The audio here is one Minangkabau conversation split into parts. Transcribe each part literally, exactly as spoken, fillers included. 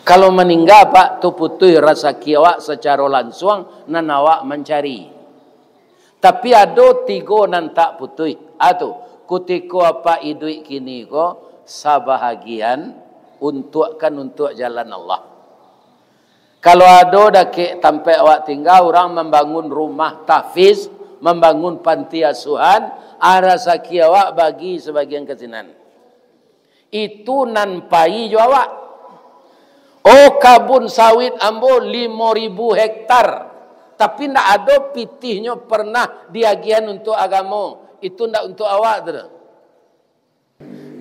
Kalau maningga, Pak, tu putuih rasaki awak sacaro lansuang, nan awak mancari. Tapi ado tigo nan tak putuih. A tu, kutiko apak iduik kini ko, sabahagian untuakkan untuak jalan Allah. Kalau ado dakek tampek awak tingga, urang mambangun rumah tahfiz, mambangun panti asuhan, ah, rasaki awak bagi sabagian ka sinan. Itu nan pai jo awak. Oh, kabun sawit ambo limo ribu hektar, tapi ndak ado pitihnyo pernah diagiahan untuak agamo. Itu ndak untuak awak tu doh.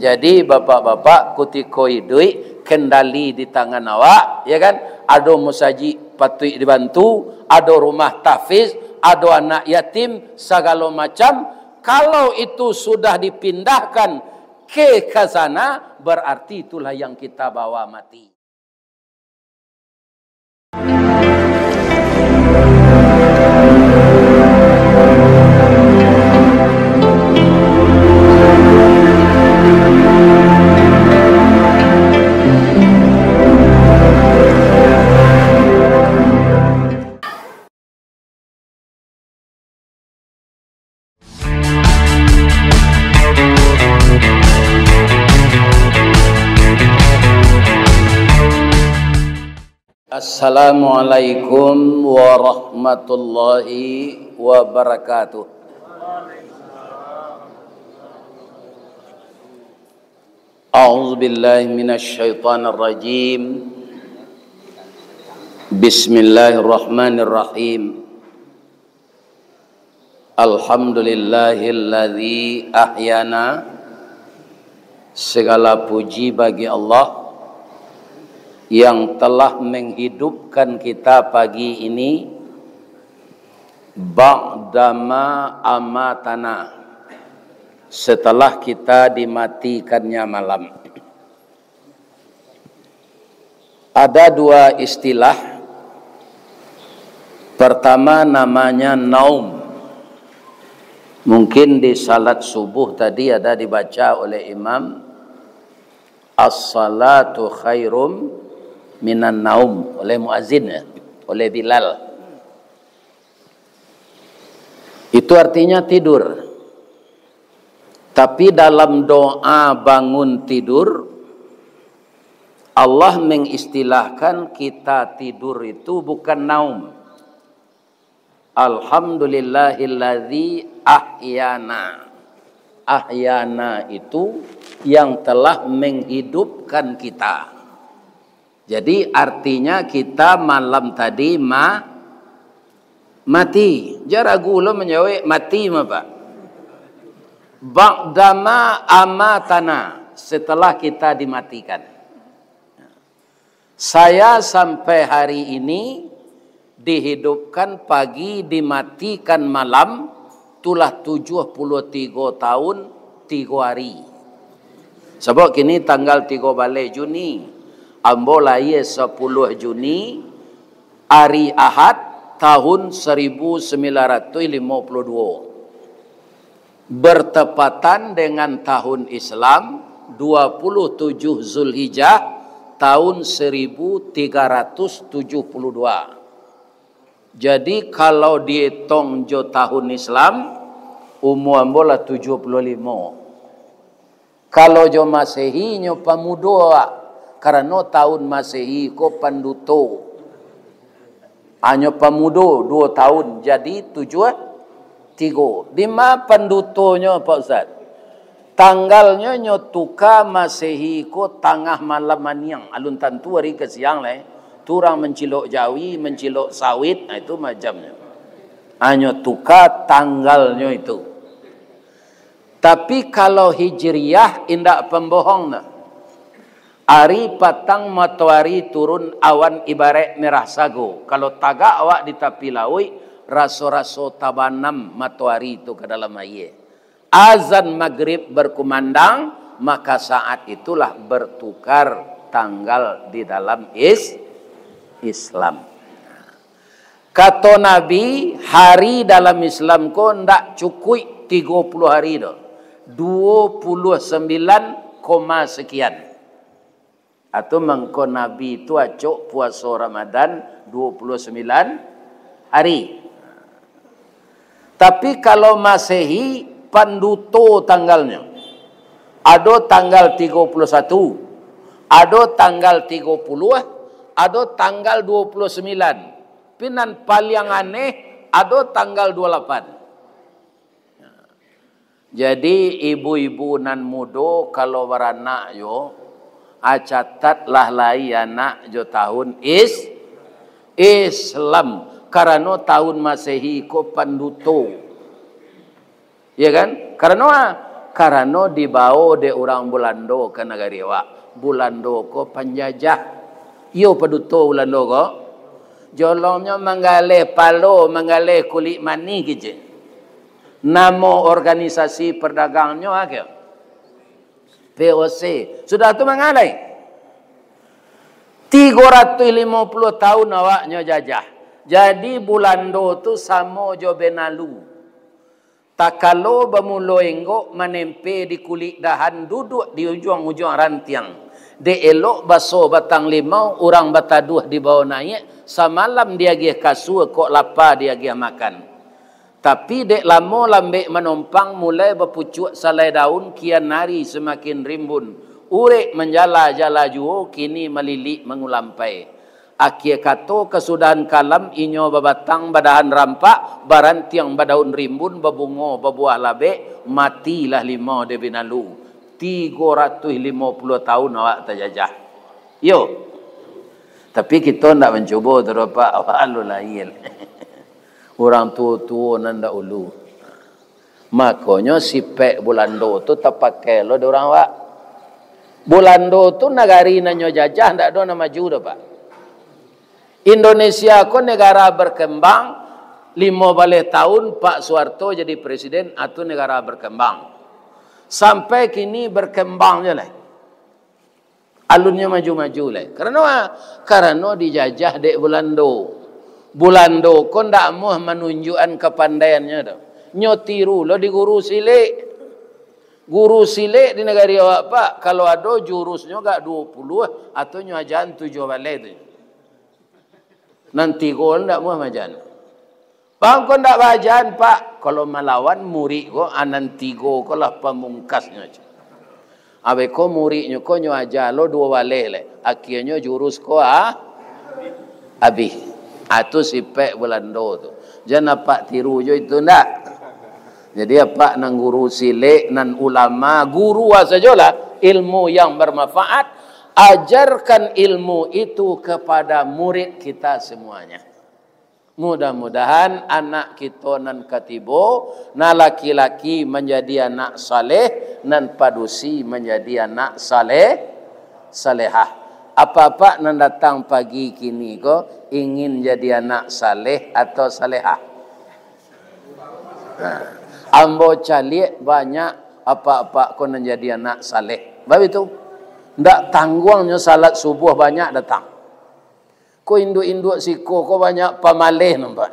Jadi, bapak-bapak, kutiko iduik, kendali di tangan awak, ya kan? Ado musajik patuik dibantu, ado rumah tahfiz, ado anak yatim, sagalo macam. Kalau itu sudah dipindahkan ke khazanah, berarti itulah yang kita bawa mati. Assalamualaikum warahmatullahi wabarakatuh. A'udzubillahi minasyaitonirrajim. Bismillahirrahmanirrahim. Alhamdulillahilladzi ahyana. Segala puji bagi Allah yang telah menghidupkan kita pagi ini, ba'dama amatana, setelah kita dimatikannya malam. Ada dua istilah. Pertama, namanya naum. Mungkin di salat subuh tadi ada dibaca oleh imam, "As-salatu khairum minan naum," oleh muazin, ya, oleh Bilal. Itu artinya tidur. Tapi dalam doa bangun tidur, Allah mengistilahkan kita tidur itu bukan naum. "Alhamdulillahilladzi ahyana." Ahyana itu yang telah menghidupkan kita. Jadi, artinya kita malam tadi ma-, mati. Jan ragu lo manjawek, mati ma, Pak. Ba'dama amatana, setelah kita dimatikan. Saya sampai hari ini dihidupkan pagi, dimatikan malam, tu lah tujuah puluah tigo tahun, tigo hari. Sabab kini tanggal tigo baleh Juni, ambo lahia sapuluah Juni, ari Ahad, tahun saribu sambilan ratuih limo puluah duo. Bertepatan dengan tahun Islam, dua puluh tujuh Zulhijjah, tahun saribu tiga ratus tujuah puluah duo. Jadi, kalau dietong jo tahun Islam, umua ambo lah tujuah puluah limo. Kalau jo Masehi, nyo pamudo awak, karano tahun Masehi ko panduto. Hanyo pamudo duo tahun, jadi tujuah tigo. Dima pandutonyo, Pak Ustaz? Tanggalnyo nyo tuka Masehi ko tangah malam maniang, alun tantu ari ka siang lai. Tu urang mancilok jawi, mancilok sawit, nah, itu macamnyo. Hanyo tuka tanggalnyo itu. Tapi kalau Hijriah, indak pambohong nah. Ari patang matoari turun, awan ibaraik merah sago. Kalau tagak awak di tapi lauik, raso-raso tabanam matoari tu ka dalam aia. Azan Magrib berkumandang, maka saat itulah bertukar tanggal di dalam is-, Islam. Kato Nabi, hari dalam Islam ko ndak cukuik tigo puluah hari doh. Duo puluah sambilan koma sekian. Atau mangko Nabi tu acok puaso Ramadan dua puluh sembilan hari. Tapi kalau Masehi, panduto tanggalnyo. Ado tanggal tigo puluh satu, ado tanggal tigo puluh, ado tanggal dua puluh sembilan. Tapi nan paliang aneh, ado tanggal dua lapan. Jadi, ibu-ibu nan mudo, kalau baranak yo, a, catatlah lai anak jo tahun is-, Islam, karano tahun Masehi ko panduto. Ya kan? Karano a? Karano dibao dek urang Bulando ka nagari awak. Bulando ko panjajah. Iyo, panduto Bulando ko. Jolongnyo manggaleh palo, manggaleh kulik manih kecek. Namo organisasi perdagangnyo a kek? P O C. Sudah tu manga lai? Tigo ratuih limo puluah taun awaknyo jajah. Jadi, Bulando tu samo jo Benalu. Takalo bamulo enggok manempe di kulik dahan, duduak di ujuang-ujuang rantiang. Dek elok baso batang limau, urang bataduah dibao naiak, samalam diagiah kasua, kok lapa diagiah makan. Tapi dek lamo lambek manompang, mulai bapucuak salai daun, kian ari samakin rimbun. Urek manjala-jala juo, kini malilik mangulampai. Akia kato kasudahan kalam, inyo babatang badahan rampak, barantiang badaun rimbun, babungo babuah labek, matilah limau dek Benalu. Tigo ratuih limo puluah taun awak tajajah. Yo. Tapi kito ndak mancubo tu doh, Pak. Awak alun lahia. Urang tuo-tuo nan dahulu. Makonyo sipek Bulando tu tapakai lo dek urang awak. Bulando tu nagari nan nyo jajah ndak ado nan maju doh, Pak. Indonesia ko negara berkembang, limo baleh taun Pak Suharto jadi presiden, a tu negara berkembang. Sampai kini berkembang je lah. Alunnyo maju-maju lai. Karano a? Karano dijajah dek Bulando. Bulando ko ndak amuah manunjuakan kapandaiannyo doh. Nyo tiru lo di guru silek. Guru silek di nagari awak, Pak, kalau ado jurusnyo agak duo puluah, atau nyo ajakan tujuah baleh tu. Nan tigo ndak amuah maajakan. Bang, ko ndak baajakan, Pak. Kalau malawan murik ko, a nan tigo ko lah pamungkasnyo. Abih ko muriknyo ko nyo aja lo duo baleh lai. Akianyo jurus ko, a, abih. A tu sipek Bulando tu. Jan apak tiru jo itu ndak. Jadi apak nan guru silek, nan ulama, guru a sajolah, ilmu yang bermanfaat, ajarkan ilmu itu kepada murid kita semuanya. Mudah-mudahan anak kito nan ka tibo, nan laki-laki manjadi anak saleh, nan padusi manjadi anak saleh, salehah. Apak-apak nan datang pagi kini ko, ingin jadi anak saleh atau salehah? Nah, ambo caliak banyak apak-apak ko nan jadi anak saleh. Bab itu, ndak tangguangnyo salat subuah banyak datang. Ko induak-induak siko ko banyak pamaleh nampak.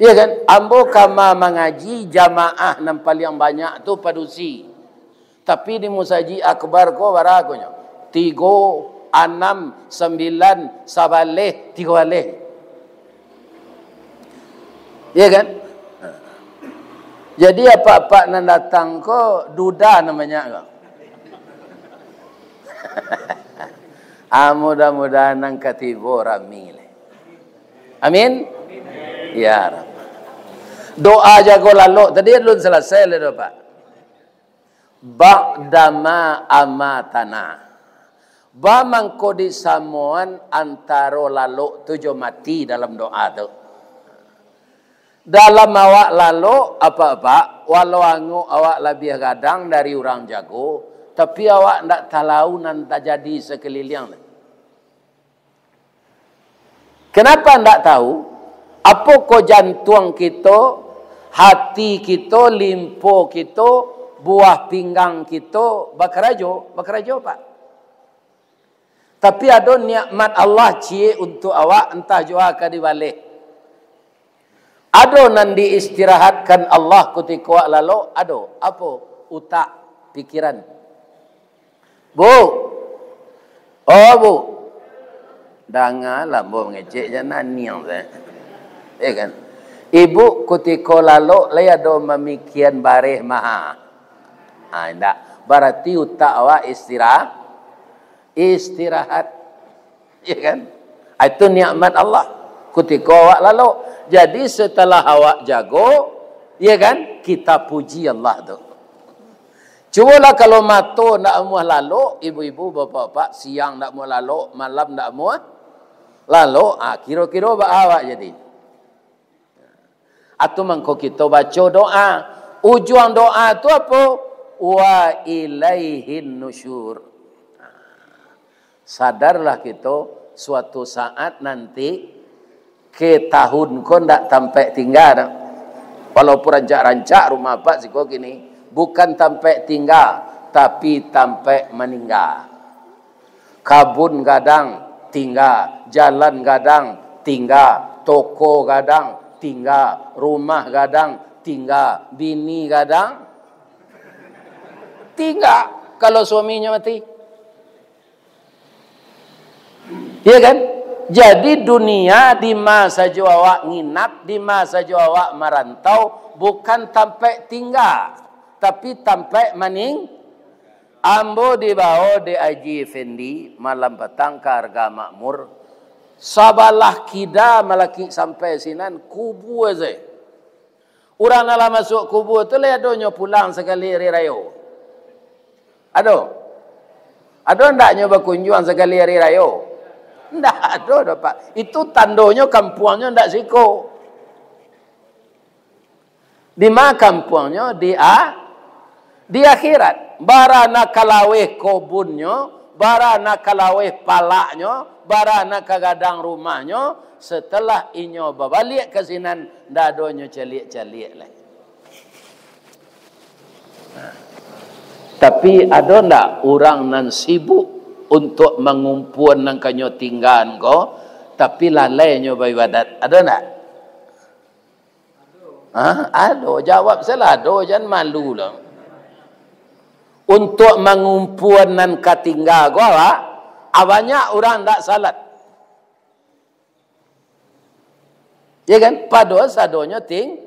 Iya kan? Ambo kama mangaji, jamaah nan paliang banyak tu padusi. Tapi di musajik akbar ko bara ko nyo? Tigo, anam, sambilan, sabaleh, tigo baleh. Iya kan? Jadi apak-apak nan datang ko duda nan banyak ko. Ah, mudah-mudahan nan ka tibo rami lai. Amin. Ya Rabb. Doa jago lalok tadi alun salasai lai doh, Pak. Ba'dama amatana. Ba mangko disamoan antaro lalok tu jo mati dalam doa tu. Dalam awak lalok, apak-apak, walau angok awak labiah gadang dari urang jago, tapi awak ndak tahu nan tajadi sakuliliang tu. Kenapa ndak tahu? Apokoh jantuang kito, hati kito, limpo kito, buah pinggang kito bakarajo? Bakarajo, Pak. Tapi ado nikmat Allah ciek untuak awak, antah jo a ka dibaleh. Ado nan diistirahatkan Allah kutiko awak lalok? Ado. Apo? Utak, pikiran. Bu, Oh, Bu. Dangalah, Bu, mangecek jan naniang sajo. Ya kan? Ibu kutiko lalok lai ado mamikian bareh maha. Ha, indak. Bararti utak awak istirahat. Istirahat. Ya kan? Ah, itu nikmat Allah. Kutiko awak lalok. Jadi, setelah awak jago, ya kan? Kita puji Allah tu. Cubolah kalau mato ndak amuah lalok, ibu-ibu, bapak-bapak, siang ndak amuah lalok, malam ndak amuah lalok, ah, kiro-kiro baa awak jadi? Atau mangko kito baco doa. Ujuang doa tu apo? Wa ilaihin nusyur. Sadarlah kito, suatu saat nanti, ke tahun ko ndak tampek tingga doh. Walaupun rancak-rancak rumah apak siko kini, bukan tampek tingga, tapi tampek maningga. Kabun gadang, tingga. Jalan gadang, tingga. Toko gadang, tingga. Rumah gadang, tingga. Bini gadang, tingga. Kalau suaminyo mati. Iya kan? Jadi dunia di ma sajo awak nginap, di ma sajo awak marantau, bukan tampek tingga, tapi tampek maning-, Ambo dibao dek Haji Effendi malam patang ka Arga Makmur. Sabalah kida malakik sampai sinan, kubua se. Urang nan lah masuak kubua tu lai adonyo pulang sakali ari rayo? Ado? Ado ndaknyo bakunjuang sakali ari rayo? Ndak ado doh, Pak. Itu tandonyo kampuangnyo ndak siko. Di ma kampuangnyo? Di a-, di akhirat. Bara nan ka laweh kobunnyo, bara nan ka laweh palaknyo, bara nan ka gadang rumahnyo, setelah inyo babaliak ka sinan, ndak adonyo caliak-caliak lai. Nah. Tapi ado ndak urang nan sibuk untuak mangumpuan nan ka nyo tinggaan ko, tapi lalai nyo baibadat? Ado ndak? Ha? Ado, jawab salah ado, jan malu lah. Untuak mangumpuan nan ka tingga ko, awak, ah, banyak urang ndak salat. Ya kan? Padahal sadonyo ting-,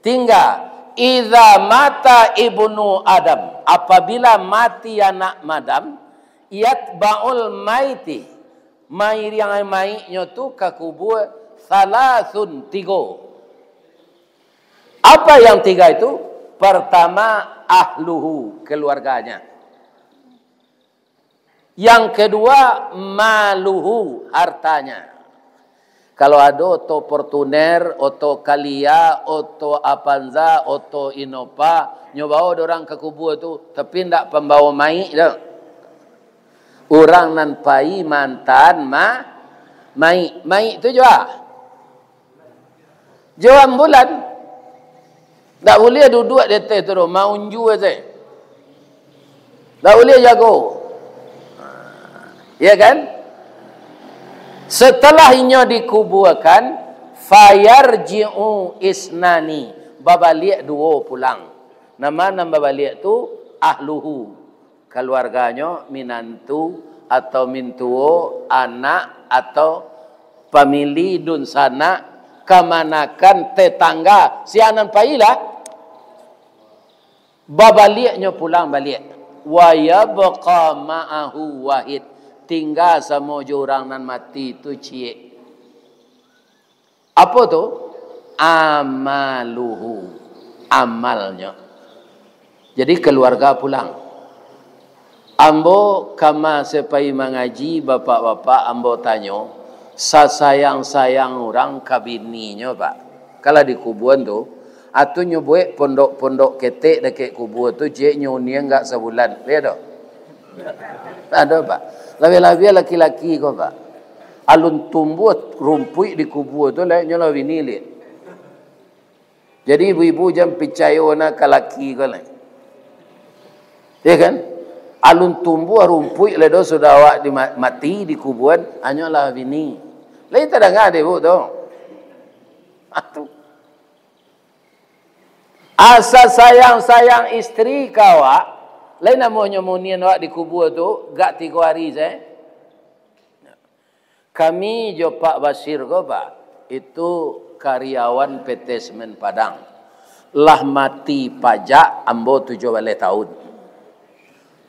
tingga. Idza mata ibnu Adam, apabila mati anak Adam, yatba'ul maiti, mairiang maiknyo tu ka kubua, salasun, tigo. Apa yang tiga itu? Pertama, ahluhu, keluarganya. Yang kedua, maluhu, hartanya. Kalau ado oto Fortuner, oto Calya, oto Avanza, oto Innova, nyo bao dek urang ka kubua tu, tapi ndak pambawo maik doh. Urang nan pai maantaan ma-, maik. Maik tu juo. Jo ambulan. Ndak buliah duduak di ateh tu doh, maunjua sajo. Ndak buliah jago. Ya kan? Setelah inyo dikubuakan, fayarji'u isnani, babaliak duo pulang. Nama nan babaliak tu? Ahluhu. Kaluarganyo, minantu atau mintuo, anak atau famili, dunsanak, kamanakan, tetangga, sia nan pailah, babaliaknyo pulang baliak. Wa yabqa ma'ahu wahid, tingga samo jo urang nan mati tu ciek. Apo tu? Amaluhu, amalnyo. Jadi, kaluarga pulang. Ambo kama sepai mangaji, bapak-bapak, ambo tanyo, sasayang-sayang urang ka bininyo, Pak. Kalau di kubuan tu, atu nyo buek pondok-pondok ketek dakek kubua tu, ciek nyo uniang gak sabulan. Lihat tu. Ado, Pak. Labiah-labiah laki-laki ko, Pak. Alun tumbuah rumpuik di kubua tu, lai nyo lah bini liek. Jadi, ibu-ibu jan picayo na ka laki ko lai. Ya kan? Alun tumbuah rumpuik lai doh, sudah awak di ma-, mati di kubuan, anyo lah bini. Lai tadanga dek ibu tu. Ah, tu. Asa sayang-sayang istri ka awak, lai namonyo munian awak di kubua tu, gak tigo ari sajo. Kami jo Pak Basir ko, Pak, itu karyawan P T Semen Padang. Lah mati pajak ambo tujuah baleh tahun.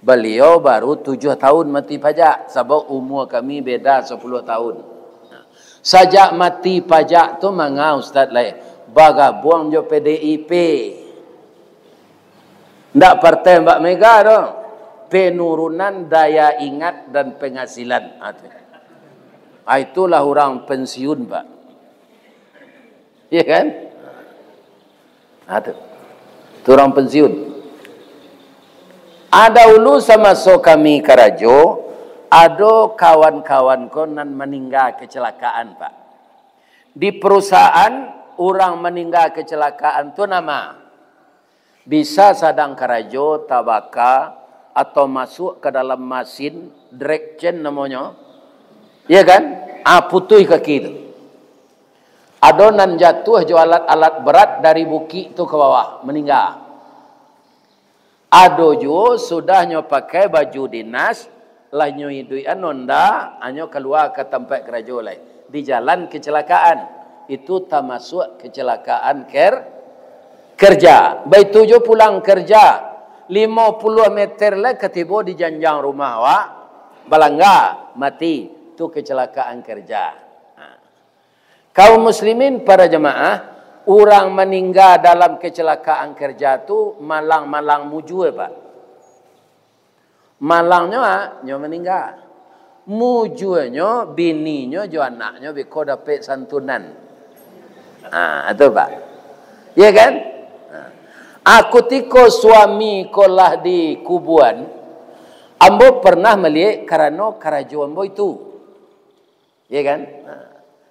Baliau baru tujuah tahun mati pajak, sabab umua kami beda sapuluah tahun. Sajak mati pajak tu manga Ustaz lai, bagabuang jo P D I P. Ndak partai Mbak Mega doh. Penurunan daya ingat dan penghasilan. Ha, tu. Ha, itulah urang pensiun, Pak. Ya kan? Ha, tu. Tu urang pensiun. Ada ulu samaso kami karajo, ado kawan-kawan ko nan maningga kecelakaan, Pak. Di perusahaan, urang maningga kecelakaan tu nama? Bisa sadang karajo, tabaka, atau masuk ka dalam masin, drag chain namonyo. Iya kan? Ah, putuih kaki tu. Ado nan jatuah jo alat-alat berat dari bukik tu ka bawah, maningga. Ado juo sudah nyo pakai baju dinas, lah nyo iduik anu ndak, hanyo kalua ka tampek karajo lai. Di jalan kecelakaan. Itu tamasuak kecelakaan ker-, kerja. Baitu juo pulang kerja. Limo puluah meter lai katibo di janjang rumah awak, balangga, mati. Tu kecelakaan kerja. Ha. Kaum muslimin, para jamaah, urang maningga dalam kecelakaan kerja tu malang-malang mujua, Pak. Malangnyo, ah, nyo maningga. Mujuanyo, bininyo jo anaknyo beko dapek santunan. Ah, tu, Pak. Ya kan? Ah. Ah, kutiko suami ko lah di kubuan, ambo pernah maliek karano karajo ambo itu. Ya kan? Ha,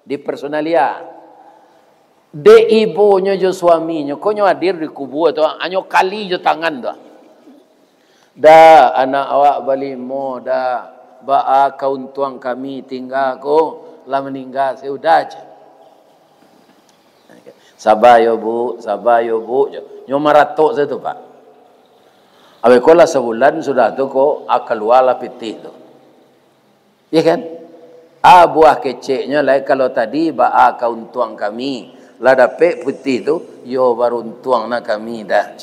di personalia. Dek ibonyo jo suaminyo, ko nyo hadir di kubua tu, hanyo kali jo tangan tu. "Da, anak awak balimo, Da. Baa ka untuang kami tingga ko, lah maningga sudah," cek. "Saba yo, Bu, saba yo, Bu," cek. Nyo maratok sajo tu, Pak. Abih ko lah sabulan sudah tu ko, ah, kalualah pitih tu. Ya kan? Ah, buah keceknyo lai, kalau tadi baa ka untuang kami, lah dapek pitih tu, yo baruntuang nah kami dah.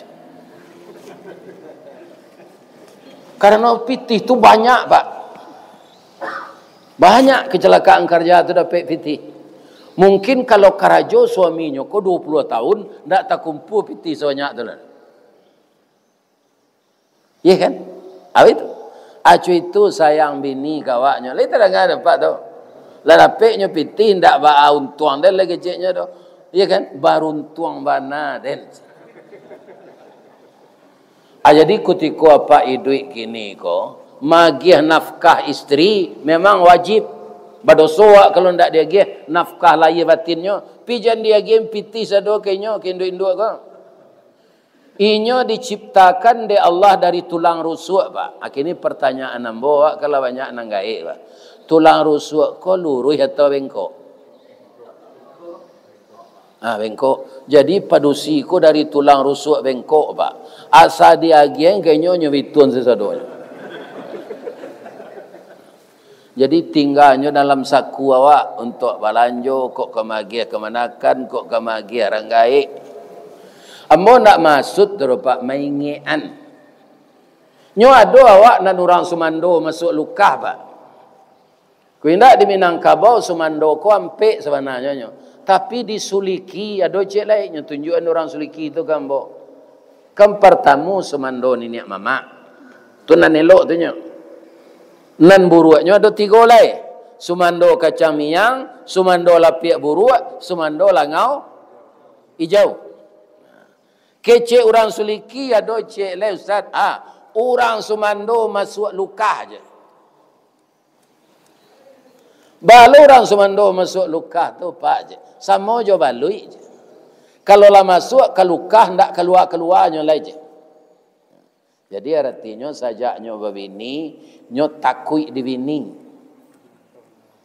Karano pitih tu banyak, Pak. Banyak kecelakaan kerja tu dapek pitih. Mungkin kalau karajo suaminyo ko duo puluah tahun, ndak takumpua pitih sabanyak tu lah. Iya kan? Apa itu? Acu itu sayang bini ka awaknyo. Lai tadanga dek Apak tu. Lah dapeknyo pitih, indak baa untuang den lai keceknyo tu. Iya kan? Baruntuang bana den. Ah, jadi kutiko Apak iduik kini ko, magiah nafkah istri memang wajib. Badoso awak kalau indak diagiah nafkah lahia batinnyo. Pi jan diagiah pitih sado ka inyo, ka induak-induak ko. Inyo diciptakan dek Allah dari tulang rusuak, Pak. Kini pertanyaan ambo, awak kan lah banyak nan gaek, Pak. Tulang rusuak ko luruih atau bengkok? Ah, bengkok. Jadi, padusi ko dari tulang rusuak bengkok, Pak. Asa diagiah ka inyo, nyo bituan sasadonyo. Jadi, tingganyo dalam saku awak untuak balanjo, kok ka magiah kamanakan, kok ka magiah urang gaek. Ambo ndak maksud tu, Pak, maingekan. Nyo ado awak nan urang sumando masuak lukah, Pak. Kok indak, di Minangkabau sumando ko ampek sabananyo nyo. Tapi di Suliki ado ciek lai, nyo tunjuakan urang Suliki tu ka ambo. Kan partamo sumando niniak mamak. Tu nan elok tu nyo. Nan buruaknyo ado tigo lai. Sumando kacang miang, sumando lapiak buruak, sumando langau ijau. Kecek urang Suliki ado ciek lai, Ustaz. Ah, urang sumando masuak lukah je. Baa lo urang sumando masuak lukah tu, Pak, je. Samo jo baluik je. Kalau lah masuak ka lukah, ndak kalua-kaluanyo lai je. Jadi, aratinyo, sajaknyo babini, nyo takuik di bini.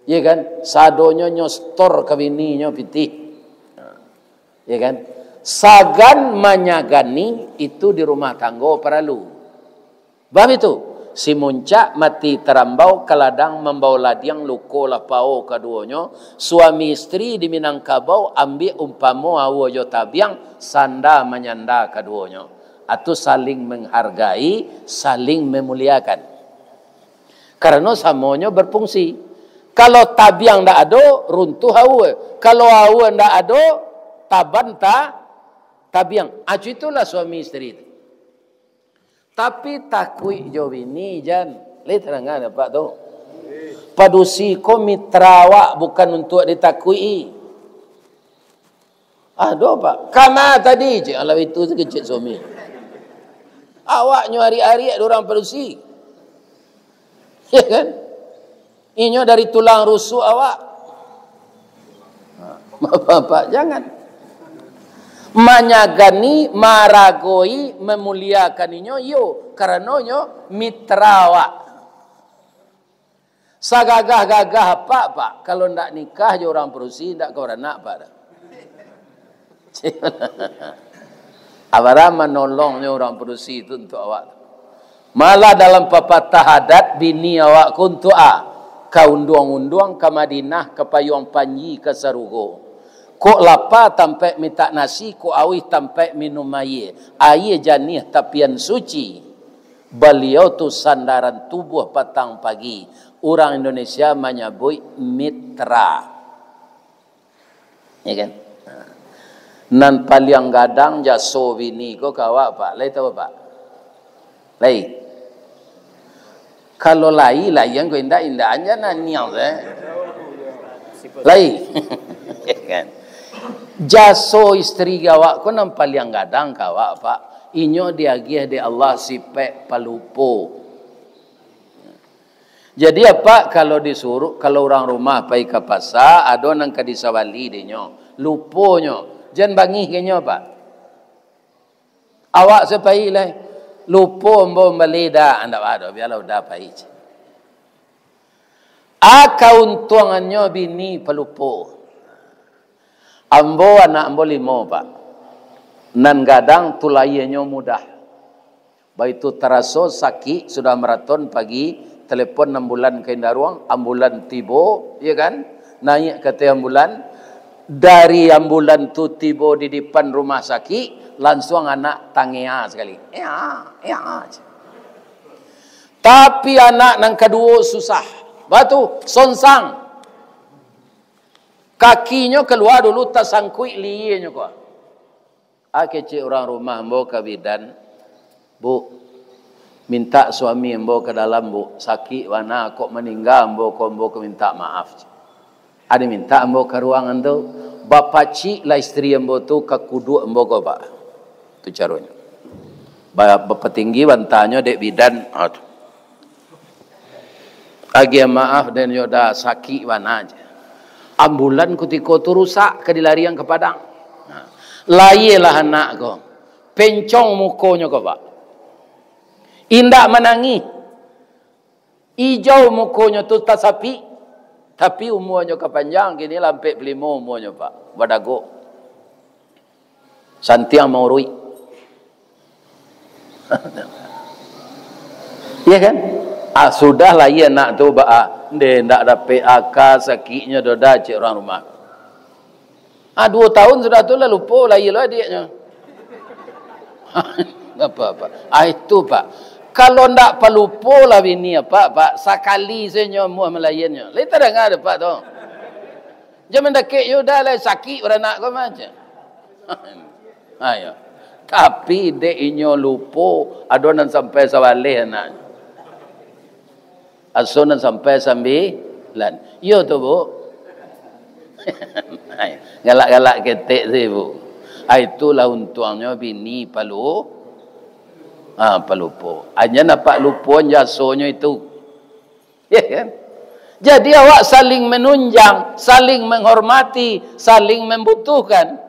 Iya kan? Sadonyo nyo setor ka bininyo pitih. Iya kan? Sagan manyagani itu di rumah tanggo paralu. Bab itu, Si muncak mati tarambau, ka ladang mambao ladiang, luko lah pao kaduonyo. Suami istri di Minangkabau, ambiak umpamo aua jo tabiang, sanda manyanda kaduonyo. Atu saling menghargai, saling memuliakan. Karano samonyo berfungsi. Kalau tabiang ndak ado, runtuh aua. Kalau aua ndak ado, taban ta-, tabiang. Acu itulah suami istri tu. Tapi takuik jo bini, jan. Lai tadanga dek Apak tu? Padusi ko mitra awak, bukan untuak ditakuik-i. Ado, Pak. Kama tadi, cek, alah itu kecek suami. Awaknyo ariak-ariak dek urang padusi. Ya kan? Inyo dari tulang rusuk awak. Ha, Bapak, jangan. Manyagani, maragoi, memuliakan inyo, iyo, karano inyo mitra awak. Sagagah-gagah Apak, Pak, kalau ndak nikah jo urang padusi, ndak ka baranak Apak dah. Abara manolongnyo urang padusi tu untuak awak. Malah dalam papatah adat, bini awak ko untuak a, ka unduang-unduang, ka Madinah, ka payuang panji, ka sarugo. Kok lapa tampaik mintak nasi, kok auih tampaik minum aia. Aia janiah tapian suci. Baliau tu sandaran tubuah patang pagi. Urang Indonesia manyabuik mitra. Ya kan? Nan paliang gadang jaso bini ko ka awak, Pak. Lai tahu, Pak? Lai. Kalau lai, lai yang ko indak, indak anja naniang tu, eh. Lai. Ya kan? Jaso istri awak ko nan paliang gadang ka awak, Pak. Inyo diagiah dek Allah sipek palupo. Jadi, Apak, kalau disuruh, kalau urang rumah pai ka pasa, ado nan ka disabali dinyo, luponyo, jan bangih ka inyo, Pak. Awak se pai lai, lupo ambo mambali dak, ndak baa doh, bialah udah pai. A kauntuangannyo bini palupo. Ambo, anak ambo limo, Pak. Nan gadang tu lahianyo mudah. Baitu taraso sakik, sudah maraton pagi, telepon ambulan ka Indaruang, ambulan tibo, ya kan? Naiak ka ateh ambulan, dari ambulan tu tibo di dipan rumah sakik, lansuang anak tangea sakali. Ea, ea, je. Tapi anak nan kaduo susah. Batu, sonsang. Kakinyo kalua dulu, tasangkuik lienyo ko. A kecek urang rumah ambo ka bidan, "Bu, mintak suami ambo ka dalam, Bu. Sakik bana, kok maningga ambo ko, ambo ka mintak maaf." Ado mintak ambo ka ruangan tu, bapacik lah istri ambo tu ka kuduak ambo ko, Pak. Tu caronyo. Ba-, bapatinggi bantanyo dek bidan, ha, tu. Agiah maaf den yo dah, sakik bana je. Ambulan kutiko tu rusak, ka dilarian ka Padang. Nah, lahialah anak ko. Pencong mukonyo ko, Pak. Indak manangih. Ijau mukonyo tu tasapik. Tapi umuanyo ka panjang, kini lah ampek puluah limo umuanyo, Pak. Badagok. Santiang mauruik. Iya kan? Ah, sudah lahia anak tu, ba, ah, ndeh, ndak dapek aka, sakiknyo doh dah, cek urang rumah. Ah, duo tahun sudah tu lah lupo lahia lo adiaknyo. Apa-apa. Ah, itu, Pak. Kalau ndak palupo lah bini, apa, Pak, sakali sajo nyo amuah malahiannyo. Lai tadanga dek Apak tu. Jan mandakek yo, dah lah sakik baranak ko mah, cek. Ayo. Tapi dek inyo lupo, ado nan sampai sabaleh anaknyo. Aso nan sampai sambilan. Iyo tu, Bu. Galak-galak ketek tu, Bu. Ah, itulah untuangnyo bini palu-, ah, palupo. Hanya nampak lupo jasonyo itu. Ya kan? Jadi awak saling menunjang, saling menghormati, saling membutuhkan.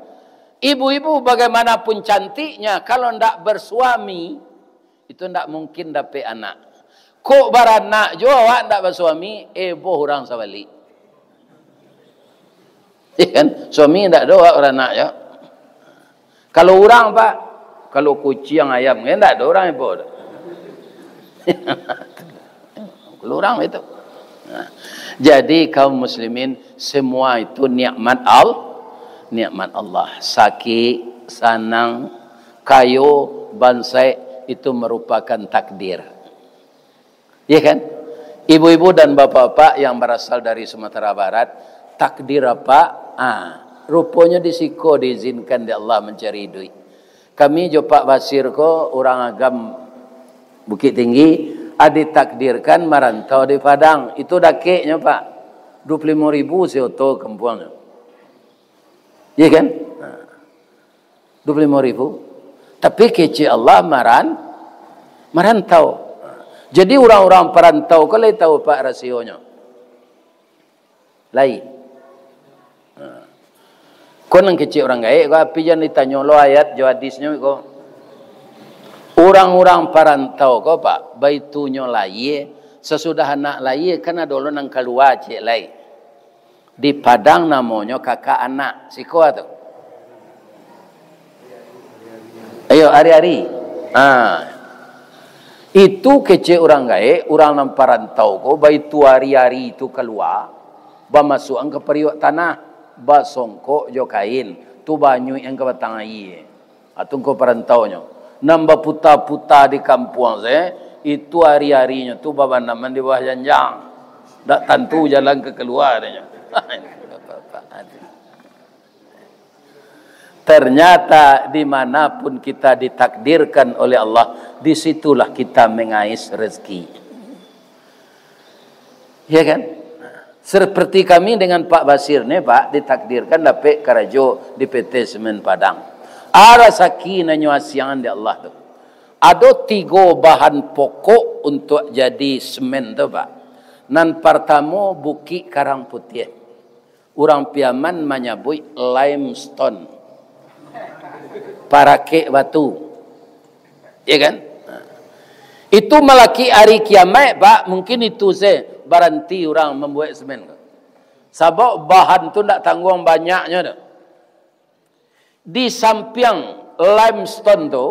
Ibu-ibu bagaimanapun cantiknya, kalau ndak bersuami, itu ndak mungkin dapek anak. Kok baranak jo awak ndak bersuami, eboh urang sabalik. Ya kan? Suami ndak ado, awak baranak jo. Kalau urang, Pak, kalau kuciang ayam, kan ndak ado urang eboh tu. Kurang itu. Nah, jadi kaum muslimin, semua itu nikmat Al-, nikmat Allah. Sakik, sanang, kayo, bansaik, itu merupakan takdir. Ya kan? Ibu-ibu dan bapak-bapak yang berasal dari Sumatera Barat, takdir apa? Ah, rupanya di siko diizinkan di Allah mencari duit. Kami jo Pak Basir ko urang Agam Bukittinggi, ah, ditakdirkan marantau di Padang. Itu dakeknyo, Pak. Dua puluh limo ribu seoto kampuangnyo. Iya kan? Nah, dua puluh limo ribu. Tapi kecek Allah maran-, marantau. Jadi urang-urang parantau ko lai tahu, Pak, rasionyo. Lai. Ha. Ko nan kecek urang gaek ko, api jan ditanyo lo ayat jo hadisnyo ko. Urang-urang parantau ko, Pak, baitunyo layie, sasudah anak layie, kan ado lo nan kalua ciek lai. Di Padang namonyo kakak anak. Siko tu. Ayo, ari-ari. Ha. Itu kecek urang gaek, urang nan parantau ko, baitu ari-ari tu kalua, bamasuakan ka pariuak tanah, basongkok jo kain, tu baanyuikan ka batang aia. Ha, tu ko parantaunyo. Nan baputa-puta di kampuang se, itu ari-arinyo tu babanaman di bawah janjang. Dak tantu jalan ka kalua, katonyo. Ternyata, di mana pun kita ditakdirkan oleh Allah, di situlah kita mengais rezeki. Ya kan? Seperti kami dengan Pak Basir ni, Pak, ditakdirkan dapek karajo di P T Semen Padang. Rasaki nan nyo asiangan di Allah tu. Ado tigo bahan pokok untuk jadi semen tu, Pak. Nan partamo, Bukik Karang Putiah. Urang Piaman manyabuik limestone. Parakek batu. Ya kan? Itu malaki ari kiamaik, Pak, mungkin itu se baranti urang mambuek semen ko. Sabab bahan tu ndak tangguang banyaknyo tu. Di sampiang limestone tu,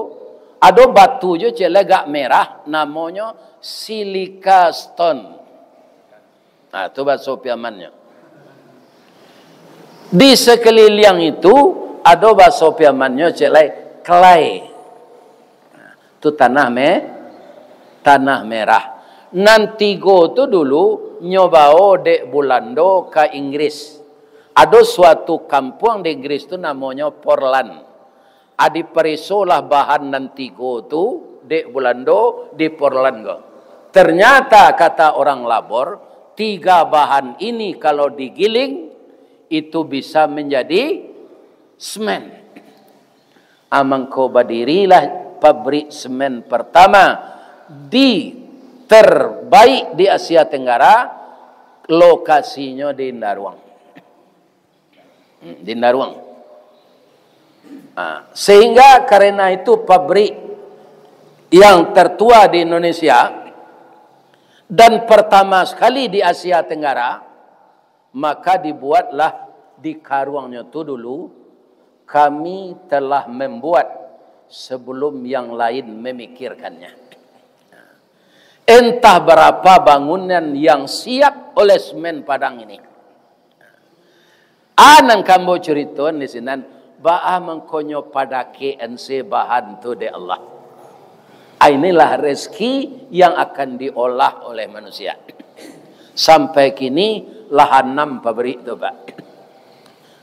ado batu jo ciek lai agak merah, namonyo silica stone. Nah, tu bahaso Piamannyo. Di sakaliliang itu, ado bahaso Piamannyo ciek lai, clay. Nah, tu tanah me-, tanah merah. Nan tigo tu dulu nyo bao dek Bulando ka Inggris. Ado suatu kampuang di Inggris tu namonyo Portland. Ah, diparesolah bahan nan tigo tu dek Bulando di Portland ko. Ternyata, kata orang labor, tiga bahan ini kalau digiling, itu bisa menjadi semen. Ah, mangko badirilah pabrik semen pertama di, terbaik di Asia Tenggara, lokasinyo di Indaruang. Hmm, di Indaruang. Ah, sehingga karena itu pabrik yang tertua di Indonesia dan pertama sekali di Asia Tenggara, maka dibuatlah di karuangnyo tu dulu, kami telah membuat sebelum yang lain memikirkannya. Entah berapa bangunan yang siap oleh Semen Padang ini. Ah, nan ka ambo curitoan di sinan, baa mangkonyo padakekan se bahan tu dek Allah. Ah, inilah rezeki yang akan diolah oleh manusia. Sampai kini lah anam pabrik tu, Pak.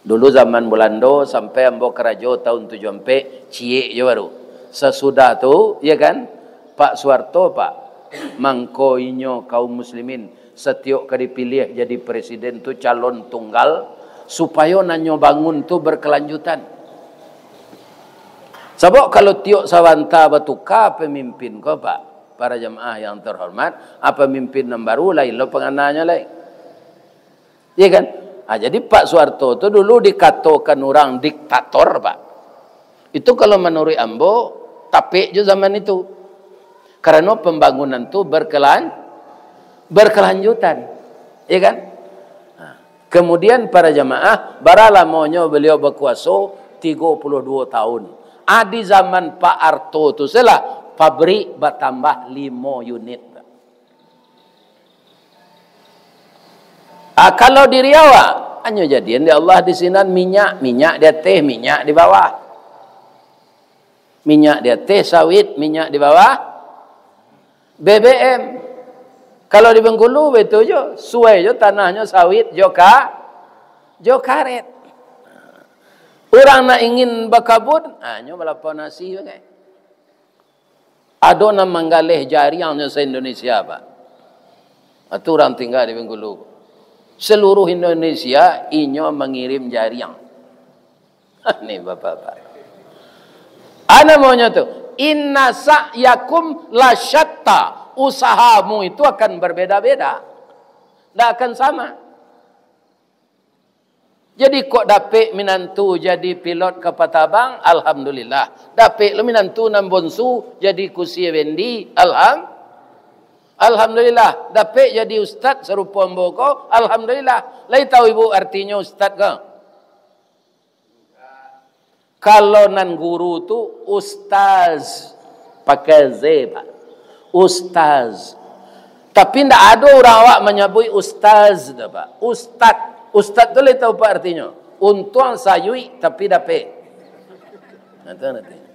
Dulu zaman Bulando, sampai ambo karajo tahun tujuah ampek, ciek jo baru. Sasudah tu, ya kan, Pak Suharto, Pak, mangko inyo kaum muslimin satiok ka dipiliah jadi presiden tu calon tunggal, supayo nan nyo bangun tu berkelanjutan. Sabab kalau tiok sabanta batuka pemimpin ko, Pak, para jamaah yang terhormat, ah, pemimpin nan baru lain lo pangananyo lai. Iya kan? Ah, jadi Pak Suharto tu dulu dikatokan urang diktator, Pak. Itu kalau manuruik ambo, tapek jo zaman itu. Karano pambangunan tu berkelan-, berkelanjutan. Iya kan? Nah, kemudian para jamaah, bara lamonyo beliau bakuaso? Tigo puluah duo tahun. Ah, di zaman Pak Harto tu sajolah, pabrik batambah limo unit. Ah, kalau di Riau, ah, hanyo jadian di Allah di sinan minyak, minyak di ateh, minyak di bawah. Minyak di ateh sawit, minyak di bawah B B M. Kalau di Bengkulu, betul jo, suai jo tanahnyo sawit jo ka-, jo karet. Urang nak ingin bakabun, ah, nyo balapau nasi bagai. Ado nan manggaleh jariangnyo se-Indonesia, Pak. Atu urang tingga di Bengkulu. Seluruh Indonesia inyo mangirim jariang. Ni bapak-bapak. Ana maunya tu, "Inna sa'yakum lasyatta." Usahamu itu akan berbeda-beda. Ndak akan sama. Jadi kok dapek minantu jadi pilot kapal tabang, alhamdulillah. Dapek lo minantu nan bonsu jadi kusi bendi, alham-, alhamdulillah. Dapek jadi ustad sarupo ambo ko, alhamdulillah. Lai tahu ibu artinyo ustad ko? Kalau nan guru tu ustaz, pakai Z, Pak. Ustaz. Tapi ndak ado urang awak manyabuik ustaz tu, Pak. Ustad. Ustad tu lai tahu, Pak, artinyo? Untuang sayuik tapi dapek. Nah, tu artinyo.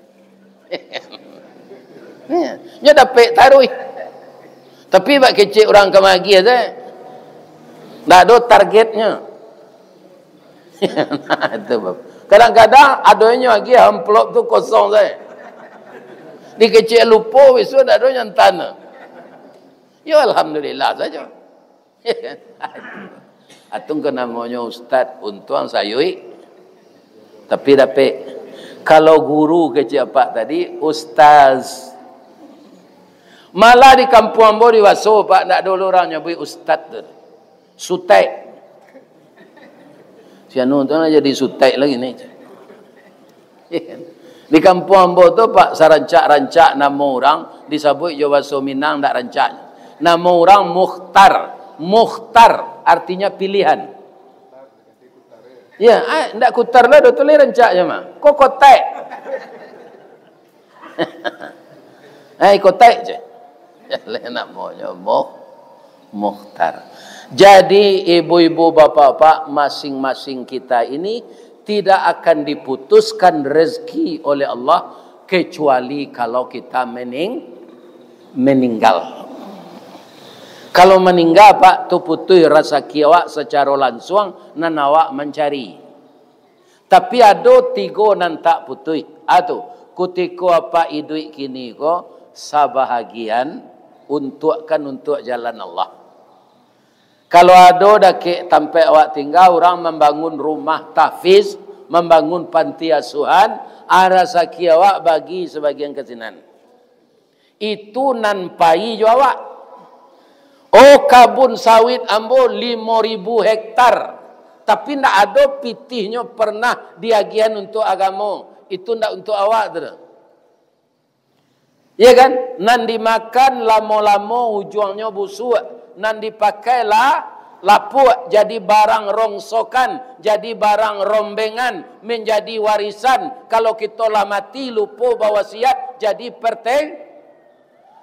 Nyo dapek taruih. Tapi bak kecek urang ka magiah tu, eh. Ndak ado targetnyo. Nah, itu, Bab. Kadang-kadang adonyo agiah amplop tu kosong sajo. Dikecek lupo, bisuak ndak ado nyantan. Yo, alhamdulillah sajo. Atun ko namonyo ustad, untuang sayuik, tapi dapek. Kalau guru kecek apak tadi, ustaz. Malah di kampuang ambo di Baso, Pak, ndak ado urang nyabuik ustad tu. Sutek. Si anu tu lah jadi sutek lagi ni. Di kampuang ambo tu, Pak, sarancak-rancak namo urang disabuik jo baso Minang ndak rancak. Namo urang Mukhtar. Mukhtar artinya pilihan. Ya, ah, ndak kutar lah, dah tu lai rancaknyo mah. Ko kotek. Ai, kotek je. Lai namonyo Muh-, Mukhtar. Jadi, ibu-ibu, bapak-bapak, masing-masing kita ini tidak akan diputuskan rezeki oleh Allah kecuali kalau kita mening-, meninggal. Kalau maningga, Pak, tu putuih rasaki awak sacaro lansuang, nan awak mancari. Tapi ado tigo nan tak putuih. A tu, kutiko apak iduik kini ko, sabahagian untuakkan untuak jalan Allah. Kalau ado dakek tampek awak tingga, urang mambangun rumah tahfiz, mambangun panti asuhan, ah, rasaki awak bagi sabagian ka sinan. Itu nan pai jo awak. Oh, kabun sawit ambo limo ribu hektar, tapi ndak ado pitihnyo pernah diagiahan untuak agamo. Itu ndak untuak awak tu doh. Iya kan? Nan dimakan lamo-lamo ujuangnyo busuak, nan dipakai la-, lapuak, jadi barang rongsokan, jadi barang rombengan, manjadi warisan. Kalau kito lah mati, lupo bawasiat, jadi perteng-,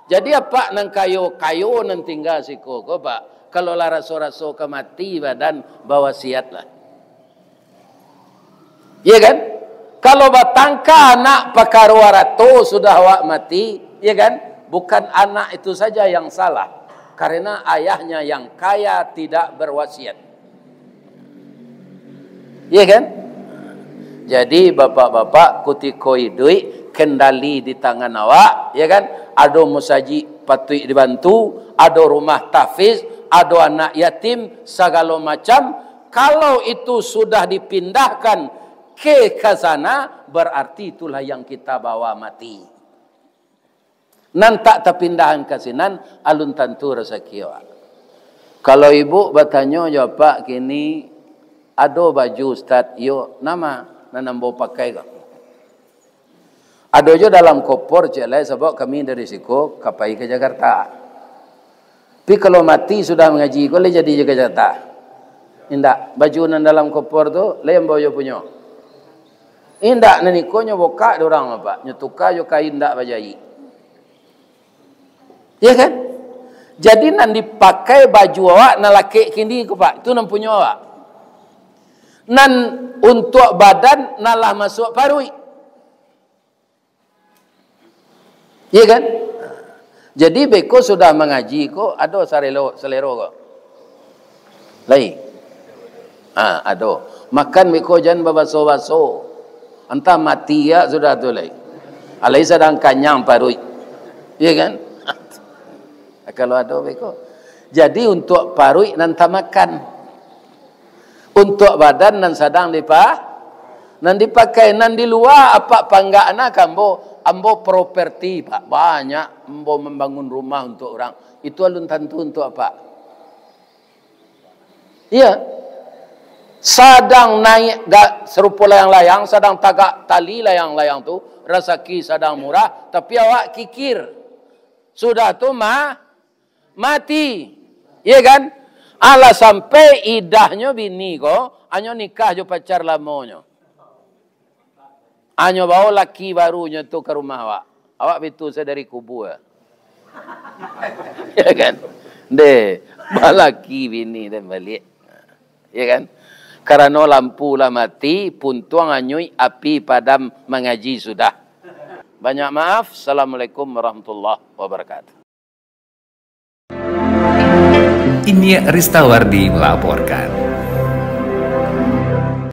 jadi apak nan kayo, kayo nan tingga siko ko, Pak. Kalau lah raso-raso ka mati badan, bawasiatlah. Iya kan? Kalau batangka anak pakaro arato sudah awak mati, iya kan? Bukan anak itu saja yang salah, karena ayahnya yang kaya tidak berwasiat. Iya kan? Jadi, bapak-bapak, kutiko iduik, kendali di tangan awak, ya kan? Ado musajik patuik dibantu, ado rumah tahfiz, ado anak yatim, sagalo macam. Kalau itu sudah dipindahkan ke, ka sana, berarti itulah yang kita bawa mati. Nan tak tapindahan ka sinan, alun tantu rasaki awak. Kalau ibu batanyo jo apak kini, "Ado baju, Ustaz?" "Iyo." "Nama nan ambo pakai ko?" "Ado jo dalam kopor," cek lai, "sabab kami dari siko ka pai ka Jakarta." Tapi kalau mati sudah mangaji ko, lai jadi jo ka Jakarta? Indak. Baju nan dalam kopor tu, lai ambo jo punyo? Indak, nan iko nyo bokak dek urang, Pak. Nyo tuka jo kain ndak bajaik. Ya kan? Jadi, nan dipakai baju awak nan lakek kini ko, Pak, itu nan punyo awak. Nan untuak badan nan lah masuak paruik. Iya kan? Jadi, beko sudah mangaji ko, ado sarelo-, salero ko? Lai? Ah, ado. Makan beko jan babaso-baso. Antah mati ya sudah tu lai. Alai sadang kanyang paruik. Iya kan? Kalau ado beko. Jadi, untuak paruik nan tamakan. Untuak badan nan sadang dipa-, nan dipakai, nan di lua apak panggak na ka ambo, ambo properti, Pak, banyak, ambo mambangun rumah untuak urang. Itu alun tantu untuak apak. Iya. Sadang naiak ga-, sarupo layang-layang, sadang tagak tali layang-layang tu, rasaki sadang murah, tapi awak kikir. Sudah tu ma-, mati. Iya kan? Alah sampai idahnyo bini ko, hanyo nikah jo pacar lamonyo. Hanyo bao laki barunyo tu ka rumah awak. Awak bitu sadari kubua. Iya kan? Deh, balaki bini dan baliak. Iya kan? Karano lampu lah mati, puntuang anyuik, api padam, mangaji sudah. Banyak maaf. Assalamualaikum warahmatullahi wabarakatuh. Iniak Ristawardi melaporkan.